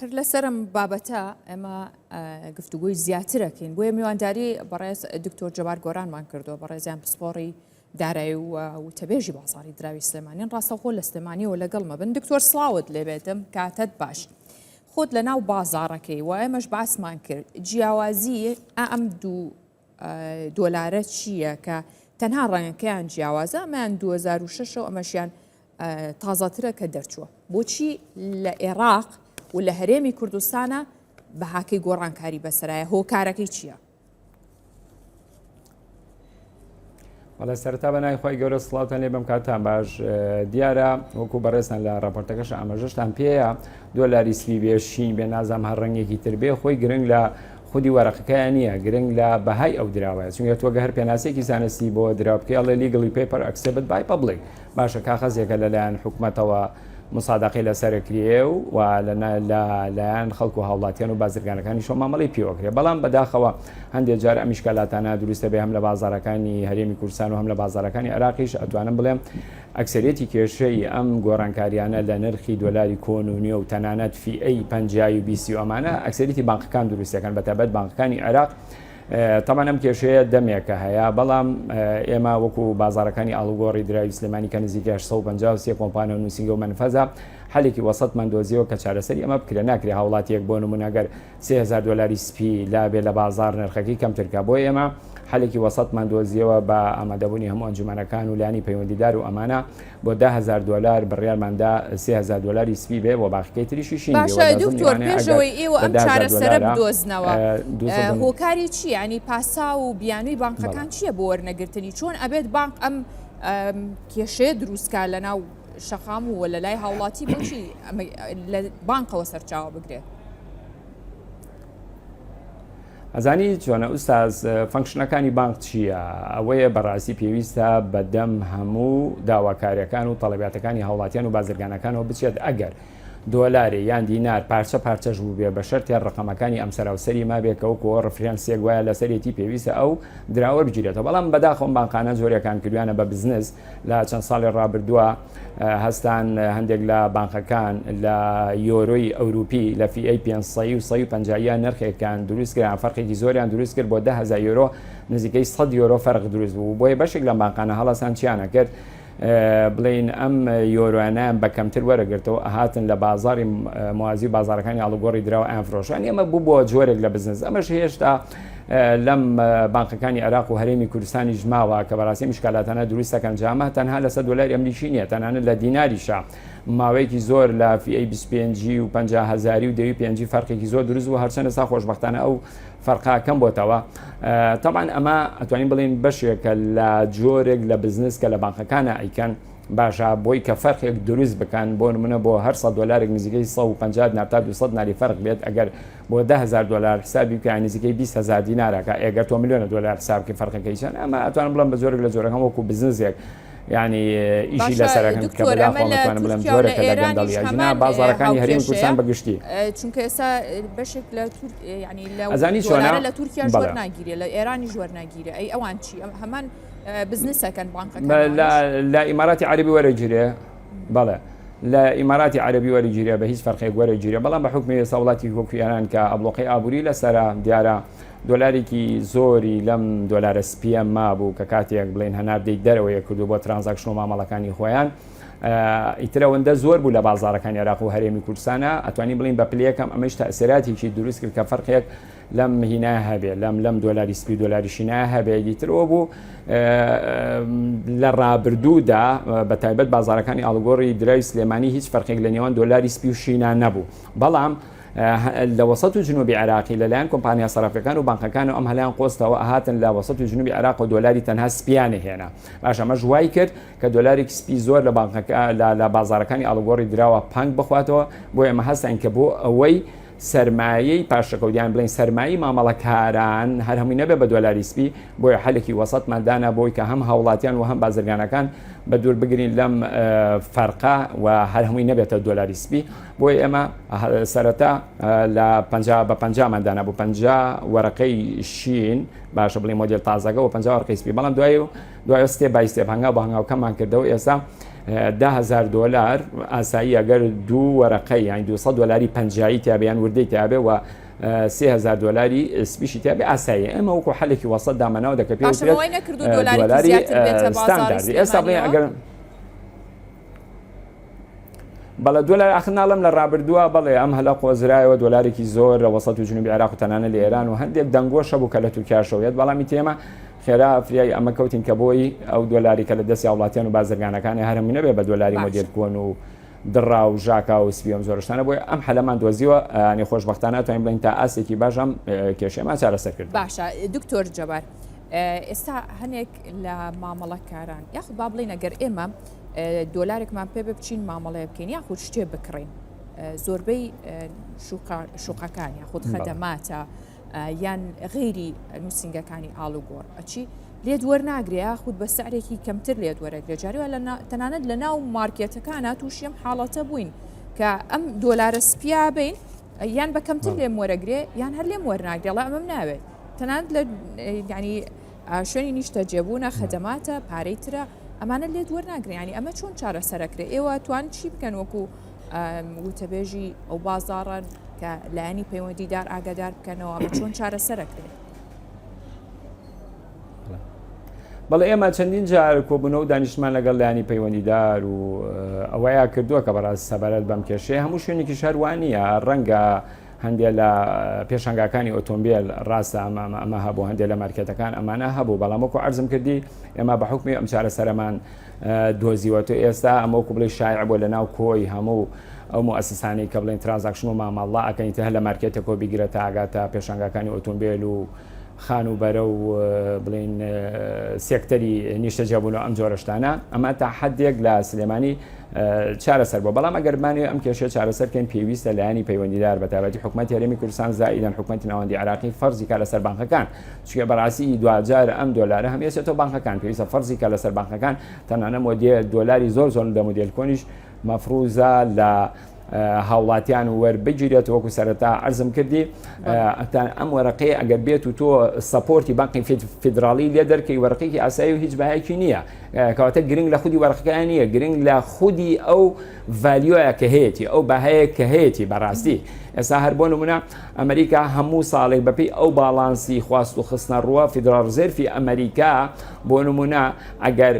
هەر لەسەر ئەم بابەتە ئێمە گفتوگۆی زیاترەکەین بۆیە میوانداری بەڕێز دکتۆر جەبار گۆرانمان کردووە بەڕێزیان پسپۆڕی دارایی و وتەبێژی بازاری دراوی سلێمانین ڕاستەوخۆ لە سلێمانیەوە لەگەڵ مەبن دکتۆر سڵاوت لێبێتم کاتت باش خۆت لە ناو بازاڕەکەی و ئێمەش باسمان کرد جیاوازی ئەم دوو دۆلارە چییە کە تەنها ڕەنگەکەیان جیاوازە ئەمەیان 2006 و ئەمەشیان تازەترە کە دەرچووە بۆچی لە عێراق و لە هەرێمی کوردستانە بەهاکەی گۆڕانکاری بەسەرایە هۆکارەکەی چییە؟ بەڵێ سەرەتا بە ناوی خوای گەورە سڵاوتان لێ بم کاتتان باش دیارە وەکو بەڕێزتان لە راپۆرتەکەش ئاماژەشتان پێیە دۆلاری سپی بێ شین بێ نازام هەر ڕەنگێکی تر بێ خۆی گرنگ لە خودی وەرەقەکەیان نییە گرنگ لە بەهای ئەو دراوەیە چونکە تۆ گە هەر پێناسێکی زانستی بۆ دراو بکەی ئەڵێ legally paper accepted by public باشە کاخەزێکە لەلایەن حکومەتەوە مسادەقەی لەسەر کرێ و لە لایەن خەڵک و هاوڵاتیان و بازرگانەکانیشەوە مامەڵەی پێوەکرێ بەڵام بەداخەوە هەندێک جار ئەم ئیشکالاتانە دروستە بێ هەم لە بازارەکانی هەرێمی کوردستان و هەم لە بازارەکانی عێراقیش ئەتوانم بڵێم ئەکسەرێتی کێشەی ئەم گۆڕانکاریانە لە نرخی دۆلاری کۆن و نوێ و تەنانەت فیئەی پەنجای و بیسی و ئەمانە ئەکسەریتی بانقەکان دروستەکەن بەتایبەت بانقەکانی عێراق تەبعەن ئەم کێشەیە دەمێکە هەیە، بەڵام ئێمە وەکو بازاڕەکانی ئاڵوگۆڕی دراوی سلێمانی کە نزیکەی 853 کۆمپانیا و نووسینگە و مەنفەزە، حەلێکی وەسەتمان دۆزیەوە کە چارەسەری ئەمە بکرێت، ناکرێت هاوڵاتییەک بۆ نموونە گەر 3000 دۆلاری سپی لابێ لە بازاڕ نرخەکەی کەمتر کا، بۆیە ئێمە حەلێکی وەسەتمان دۆزیەوە بە ئامادەبوونی هەموو ئەنجومەنەکان و لایەنی پەیوەندیدار و ئەمانە بۆ 10000 دۆلار بڕیارمان دا 3000 دۆلاری سپی بێ و باقیکەی تریشی شین بێ و باشە دەزم دکتۆر لەوانەیە پێش ئەگەر ئەوەی ئێوە بە ئەم 10000 چارەسەرە دۆلارە بدۆزنەوە 200 هۆکاری چییە یانی پاساو و بیانووی بەڵێ. بانقەکان چییە بۆ وەرنەگرتنی چۆن ئەبێت بانق ئەم کێشەیە دروستکا لەناو شەقام و لە لای هاوڵاتی بۆچی ئەمە لە بانقەوە سەرچاوە بگرێت؟ ئەزانی چۆنە ئوستاز function ەکانی بانق چییە؟ ئەوەیە بەڕاستی پێویستە بەدەم هەموو داواکاریەکان و تەڵەبیاتەکانی هاوڵاتیان و بازرگانەکانەوە بچێت ئەگەر دۆلارێ یان دینار پارچە پارچەش بووبێ بە شەرتێ ڕقەمەکانی ئەمسەراوسەری مابێ کە وەکو reference ێک وایە لەسەرێتی پێویستە ئەو دراوە بگیرێتەوە بەڵام بەداخەوە بانقانە جۆرێکان کردویانە بە بزنس لە چەند ساڵی ڕابردووە هەستان هەندێک لە بانقەکان لە یۆرۆی ئەوروپی لە فیئەی 500 و 150 نرخێکیان دروست کران فەرقێکی زۆریان دروست کرد بۆ 10000 یۆرۆ نزیکەی 100 یۆرۆ فەرق دروست بوو بۆیە بەشێک لەم بانقانە هەڵەسان چیانە کرد بڵین ئەم یۆرۆیانیان بە کەمتر وەرەگرتەوە ئەهاتن لە بازاری موازی و بازارەکانی ئاڵوگۆڕی دراوە ئەیان فرۆشان ئێمە بوو بۆ جۆرێک لە بزنس ئەمەش هێشتا لەم بانقەکانی عێراق و هەرێمی کوردستانیش ماوە کە بەڕاستی ئەم ئیشکالاتانە دروست دەکەن جا ئەمە تەنها لەسەر دۆلاری ئەمریکی نییە تەنانەت لە دیناریشا ماوەیەکی زۆر لە فیئەی 25 و 50 هەزاری و دەوی پێنجی فەرقێکی زۆر دروست بوو هەرچەند ئێستا خۆشبەختانە ئەو فەرقا کەم بۆتەوە تەبعەن ئەمە ئەتوانین بڵێین بەشێکە لە جۆرێک لە بزنس کە لە بانقەکانە ئەیکەن باشە بۆی کە فەرقێک دروست بکەن بۆ نمونە بۆ هەر 100 دلارێک نزیکەی 150 دینار تا 200 دیناری فەرق بێت ئەگەر بۆ 10000 دلار حسابی بکە نزیکەی 20000 دینارەکە ئەگەر تۆ ملیۆنە دلار حساب بکەی فەرقەکەی چەند ئەمە ئەتوانم بڵێم بە جۆرێک لە جۆرەکان وەکو بزنسێک یعنی ئیشی باشە لەسەرەکەن کە دکتۆر ئەمە بەداخەوە لە ئەتوانم بڵێم تورکیا و لە جۆرێکە لە ئێرانیش گەندەڵی ئەگینا هەمان بازاڕەکانی هەرێمی هاوکێشەیە کوردستان بە گشتی چونکە ئێستا بەشێک لە تورک یعنی لە ئەزانی چۆنە دۆلارە لە تورکیاش بەڵێ وەرناگیرێ لە ئێرانیش وەرناگیرێ ئەی ئەوان چی ئەم هەمان بزنسەکەن بانقەکان لە ئەوانیش لە ئیماراتی عەرەبی وەرەگیرێ بەڵێ لە ئیماراتی عەرەبی وەرگیرێ بە هیچ فەرقێک وەرەگیرێ بەڵام بە حوکمی ئێستا وڵاتی وەکو ئێران کە ئابڵۆقەی ئابووری لەسەرە دیارە دۆلارێکی زۆری لەم دۆلارە سپیە مابوو کە کاتێک بڵێن هەناردەی دەرەوەیە کردو بۆ transaction و مامەڵەکانی خۆیان ئیتر ئەوەندە زۆر بوو لە بازارەکانی عێراق و هەرێمی کوردستانە ئەتوانی بڵین بە پلەیەکەم ئەمەش تەئسیراتێکی دروست کرد کە فەرقێک لەم هینا هەبێ لەم لەم دۆلاری سپی دۆلاری شینا هەبێ دیترەوە بوو لە ڕابردوودا بە تایبەت بازارەکانی ئاڵگۆڕی دراوی سلێمانی هیچ فەرقێک لە نێوان دۆلاری سپی و شینا نەبوو بەڵام لە وەسەت و جنوبی عێراقی لەلایەن کۆمپانیا سەرافەکان و بانقەکان و ئەم هەلیان قۆستەوە هاتن لە وەسەت و جنوبی عێراق و دۆلاری تەنها سپیانە هێنا باش ئەمەش وای کرد کە دۆلارێکی سپی زۆر لە بانقەکە لە بازارەکانی ئاڵوگۆڕی دراوە پانگ بخواتەوە بۆ ئێمە هەستین کە بۆ ئەوەی سەرمایەی پاشەکەوت یان بڵێین سەرمایەی مامەڵەکاران هەر هەمووی نەبێ بە دۆلاری سپی، بۆیە حەلێکی وەسەتمان دانا بۆی کە هەم هاوڵاتیان و هەم بازرگانەکان بە دوور بگرین لەم فەرقە و هەر هەمووی نەبێتە دۆلاری سپی، بۆیە ئێمە سەرەتا لە 50 بە پەنجامان دانا بۆ 50 وەرەقەی شین باشە بڵێ مۆدێل تازەکە و 50 وەرەقەی سپی بەڵام دوای و دوای step by step هەنگاو بە هەنگاو کەممان کردەوە ئێستا. 10هزار دۆلار ئاسایی ئەگەر دوو وەرەقەی یان 200 دۆلاری پەنجایی تیابێ یان وردەی تیابێ و 3000 دۆلاری سپیشی تیابێ ئاسایی ئێمە وەکو حەلێکی وەسەت داماناوە دەکە پێ باشە وای نەکردو دۆلاری زیاتر بێتە بازاڕی ستانداردی ئێستا بڵێن سلێمانیەوە ئەگەر بەڵێ دۆلار ئاخر ناڵێم لە ڕابردووە بەڵێ ئەم هەلە قۆزرایەوە دۆلارێکی زۆر لە وەسەت و جنوبی عێراق و تەنانە لە ئێران و هەندێک دەنگۆش هەبوو کە لە تورکیاشەوە یەت بەڵام ئیتر ئێمە خێرا فریای ئەمە کەوتین کە بۆی ئەو دۆلاری کە لە دەستی هاوڵاتیان و بازرگانەکانی هەر هەمووی نەبێ بە دۆلاری باشە مۆدێل کۆن و دڕا و ژاکا و سپی ئەم زۆرە شتانە بۆیە ئەم حەلەمان دۆزیوە ینی خۆشبەختانە توانین بڵێین تا ئاستێکی باش ئەم کێشەیەمان چارەسەر کردووە. باشە دکتۆر جەبار ئێستا هەنێک لە مامەڵەکاران یاخود با بڵێین ئەگەر ئێمە دۆلارێکمان پێ بچین مامەڵەیە بکەین یاخود شتێ بکڕین زۆربەی شوقەکان یاخود خەدەماتە یان غیری نووسنگەکانی ئاڵوگۆڕ ئەچی لێت وەرناگرێ یاخود بە سعرێکی کەمتر لێت وەرەگرێ جاریوە لە تەنانەت لە ناو مارکێتەکانە تووشی ئەم حاڵەتە بووین کە ئەم دۆلارە سپیا بین یان بە کەمتر لێم وەرەگرێ یان هەر لێم وەرناگرێڵە ئەمەم ناوێت تەنانەت لە ینی شوێنی نیشتە جێبوونە خەدەماتە پارەی ترە ئەمانە لێت وەرناگرن ینی ئەمە چۆن چارەسەرەکرێ ئێوە توان چی بکەن وەکو وتەبێژی ئەو بازاڕن کە لایەنی پەیوەندیدار ئاگادار بکەنەوە ئەمە چۆن چارەسەرەکرێت؟ بەڵێ ئێمە چەندین جار کۆبوونەوە و دانیشتمان لەگەڵ لایەنی پەیوەندیدار و ئەوەیە کردووە کە بەڕاست سەبارەت بەم کێشەیە هەموو شوێنێکیش هەر وا نییە ڕەنگە هەندێک لە پێشانگاکانی ئۆتۆمبیل ڕاستە ئەمە ئەمە هەبوو هەندێک لە مارکێتەکان ئەمانە هەبوو بەڵام وەکو عەرزم کردی ئێمە بە حکومی ئەم چارەسەرەمان دۆزیوە تۆ ئێستا ئەمە وەکو بڵێ شایع بووە لە ناو کۆی هەموو ئەو موئەسسانەی کە بڵێن transaction و مامەڵە ئەکەن ئیتر هەر لە مارکێتێکەوە بیگرە تا ئەگاتە پێشانگاکانی ئۆتۆمبیل و خانووبەرە و بڵێین سێکتەری نیشتەجێبوون و ئەم جۆرە شتانە ئەمە تا حدێک لە سلێمانی چارەسەر بووە بەڵام ئەگەر بمانەوێت ئەم کێشەیە چارەسەر بکەین پێویستە لایەنی پەیوەندیدار بە تایبەتی حکومەتی هەرێمی کوردستان زائیدەن حکومەتی ناوەندی عێراقی فەرزی کا لەسەر بانقەکان چونکە بەڕاستی دواجار ئەم دۆلارە هەم ئێسێتەوە بانقەکان پێویستە فەرزی کا لەسەر بانقەکان تەنانە مۆدێل دۆلاری زۆر زۆر لە مۆدێل کۆنیش مەفروزە لە هاوڵاتیان وەربگیرێت وەکو سەرەتا عەرزم کردی ئەم وەرەقەیە ئەگەر بێت و تۆ support ی بانقی فیدراڵی لێ دەرکەی وەرەقێکی ئاسایی و هیچ بەهایەکی نییە کەواتە گرنگ لە خودی وەرەقەکە نییە گرنگ لە خودی ئەو value ە کە هەیەی ئەو بەهەیە کە هەیەی بەڕاستی ئێستا هەر بۆ نمونە ئەمریکا هەموو ساڵێک بەپی ئەو باڵانسی خواست و خستنە ڕووە Federal Reserve ی ئەمریکا بۆ نمونە ئەگەر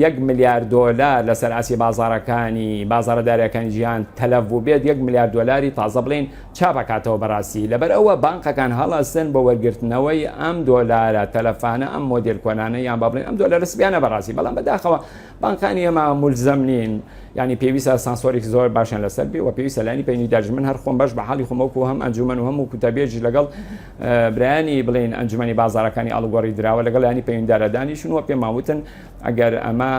یەک ملیار دۆلار لەسەر ئاستی بازاڕەکانی بازاڕە دارایەکانی جیهان تەلەف بووبێت یەک ملیار دۆلاری تازە بڵێین چاپ ئەکاتەوە بەڕاستی لەبەر ئەوە بانقەکان هەڵەسن بە وەرگرتنەوەی ئەم دۆلارە تەلەفانە ئەم مۆدێل کۆنانە یان با بڵێین ئەم دۆلارە سپیانە بەڕاستی بەڵام بەداخەوە بانقانی ئێمە مولزەم نین یعنی پێویستە سانسۆرێکی زۆر باشیان لەسەر بێ و پێویستە لایەنی پەیوەندیداریش من هەر خۆم باش بە حاڵی خۆم وەکو هەم ئەنجومەن و هەم وەکو تەبێژ لەگەڵ برایانی بڵێین ئەنجومەنی بازاڕەکانی ئاڵوگۆڕی دراوە لەگەڵ لایەنی پەیوەندیدارا دانیشن و پێمان وتن ئەگەر ئەمە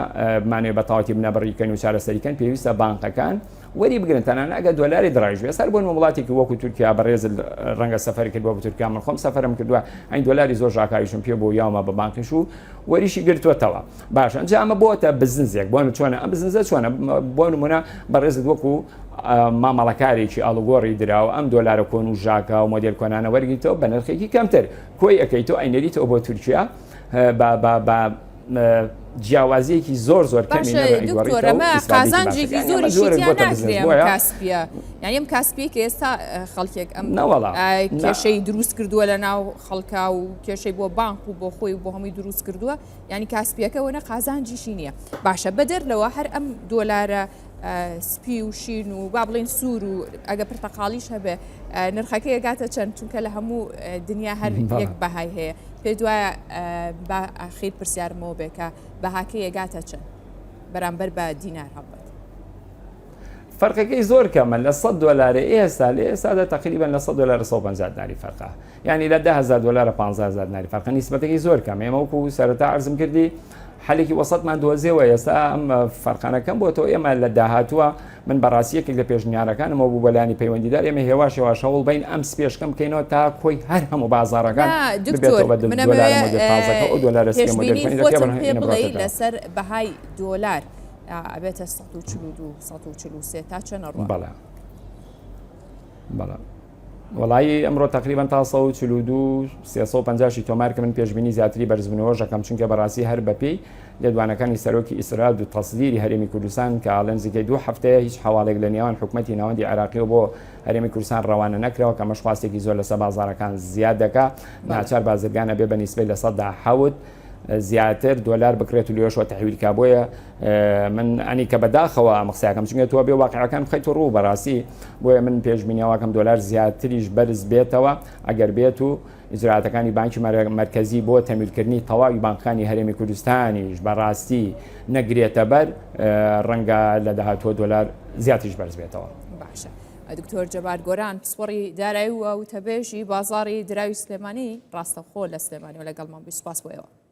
بمانەوێت بە تەواوەتی بنەبڕی کەن و چارەسەری کەن پێویستە بانقەکان وەری بگرن تەنانەت ئەگەر دۆلاری دراویش بێت سەر بۆن وڵاتێکی وەکو تورکیا بەڕێز ڕەنگە سەفەر کردووە بۆ تورکیا من خۆم سەفەرم کردووە ئەین دۆلاری زۆر ژاکاویشم پێ بۆ یاومە بە بانقیش و وەریشی گرتووەتەوە باشە ئەنجا ئەمە بۆتە بزنزێک بۆن چۆنە ئەم بزنزە چۆنە بۆ نمونە بەڕێزت وەکو مامەڵەکارێکی ئاڵوگۆڕی دراو ئەم دۆلارە کۆن و ژاکا و مۆدێل کۆنانە وەرگیتەوە بە نرخێکی کەمتر کۆی ئەەکەیتەوە ئەینەریتەوە بۆ تورکیا بە بە بە جیاوازیەکی زۆر زۆر کەمی باشە دکتۆر ئەمە قازانجێکی زۆریشی تیا ناکرێ ئەم کاسپیە یعنی ئەم کاسپیە کە ئێستا خەڵکێک ئەم کێشەی دروست کردووە لە ناو خەڵکا و کێشەی بۆ بانک و بۆ خۆی و بۆ هەمووی دروست کردووە یعنی کاسپیەکە وەنە قازانجیشی نییە باشە بەدەر لەوە هەر ئەم دۆلارە سپی و شین و با بڵێن سوور و ئەگە پرتەقاڵیش هەبێ نرخەکەی ئەگاتە چەند چونکە لە هەموو دنیا هەر یەک بەهای هەیە پێ دوایە با ئاخیر پرسیارمەوە بێ کە بەهاکەی ئەگاتە چەند بەرامبەر بە دینار هەڵبەت. فەرقەکەی زۆر کەمە لە 100 دۆلارە ئێستا لە ئێستادا تقریبا لە 100 دۆلار 150 دیناری فەرقە یعنی لە 10000 دۆلارە 15000 دیناری فەرقە نیسبەتەکەی زۆر کەمە ئێمە وەکو سەرەتا عەرزم کردی حەلێکی وەسەتمان دۆزیەوە ئێستا ئەم فەرقانە کەم بۆتەوە ئێمە لە داهاتووە من بەڕاستی یەکێک لە پێشنیارەکانمەوە بوو بەلانی پەیوەندیدار ئێمە هێواش هێواش هەوڵ بین ئەم سپێشکەم بکەینەوە تا کۆی هەر هەموو بازاڕەکان دکتۆر لەسەر بەهای دۆلار ئەبێتە 142 143 تا چەنە ڕۆ بەڵێ بەڵێ. وەڵایی ئەمڕۆ تەقریبەن تا 142 350 شی تۆمار کە من پێشبینی زیاتری بەرزبوونەوەش ئەکەم چونکە بەڕاستی هەر بەپێی لێدوانەکانی سەرۆکی ئیسراد و تەسدیری هەرێمی کوردستان کە ئاڵێن نزیکەی دوو هەفتەیە هیچ حەواڵێک لە نێوان حکومەتی ناوەندی عێراقیەوە بۆ هەرێمی کوردستان ڕەوانە نەکراوە کە ئەمەش خواستێکی زۆر لەسەر بازاڕەکان زیاد دەکا ناچار بازرگان ئەبێ بە نیسبەی 7% زیاتر دۆلار بکرێت و لێشەوە تحویل کا بۆیە من ئەنی کە بەداخەوە ئەم قسەکەم چونکە تۆ بێ واقعەکان بخەیت ڕوو بەڕاستی بۆیە من پێشبینیەوەکەم دۆلار زیاتریش بەرز بێتەوە ئەگەر بێت و ئیجراتەکانی بانکی مەرکەزی بۆ تەمیلکردنی تەواوی بانکانی هەرێمی کوردستانیش بەڕاستی نەگرێتە بەر ڕەنگە لە داهاتووە دۆلار زیاتریش بەرز بێتەوە. باشە دکتۆر جەبار گۆران پسپۆڕی دارایی و وتەبێژی بازاڕی دراوی سلێمانی ڕاستەوخۆ لە سلێمانی و لەگەڵمان بووی سوپاس بۆ ئێوە.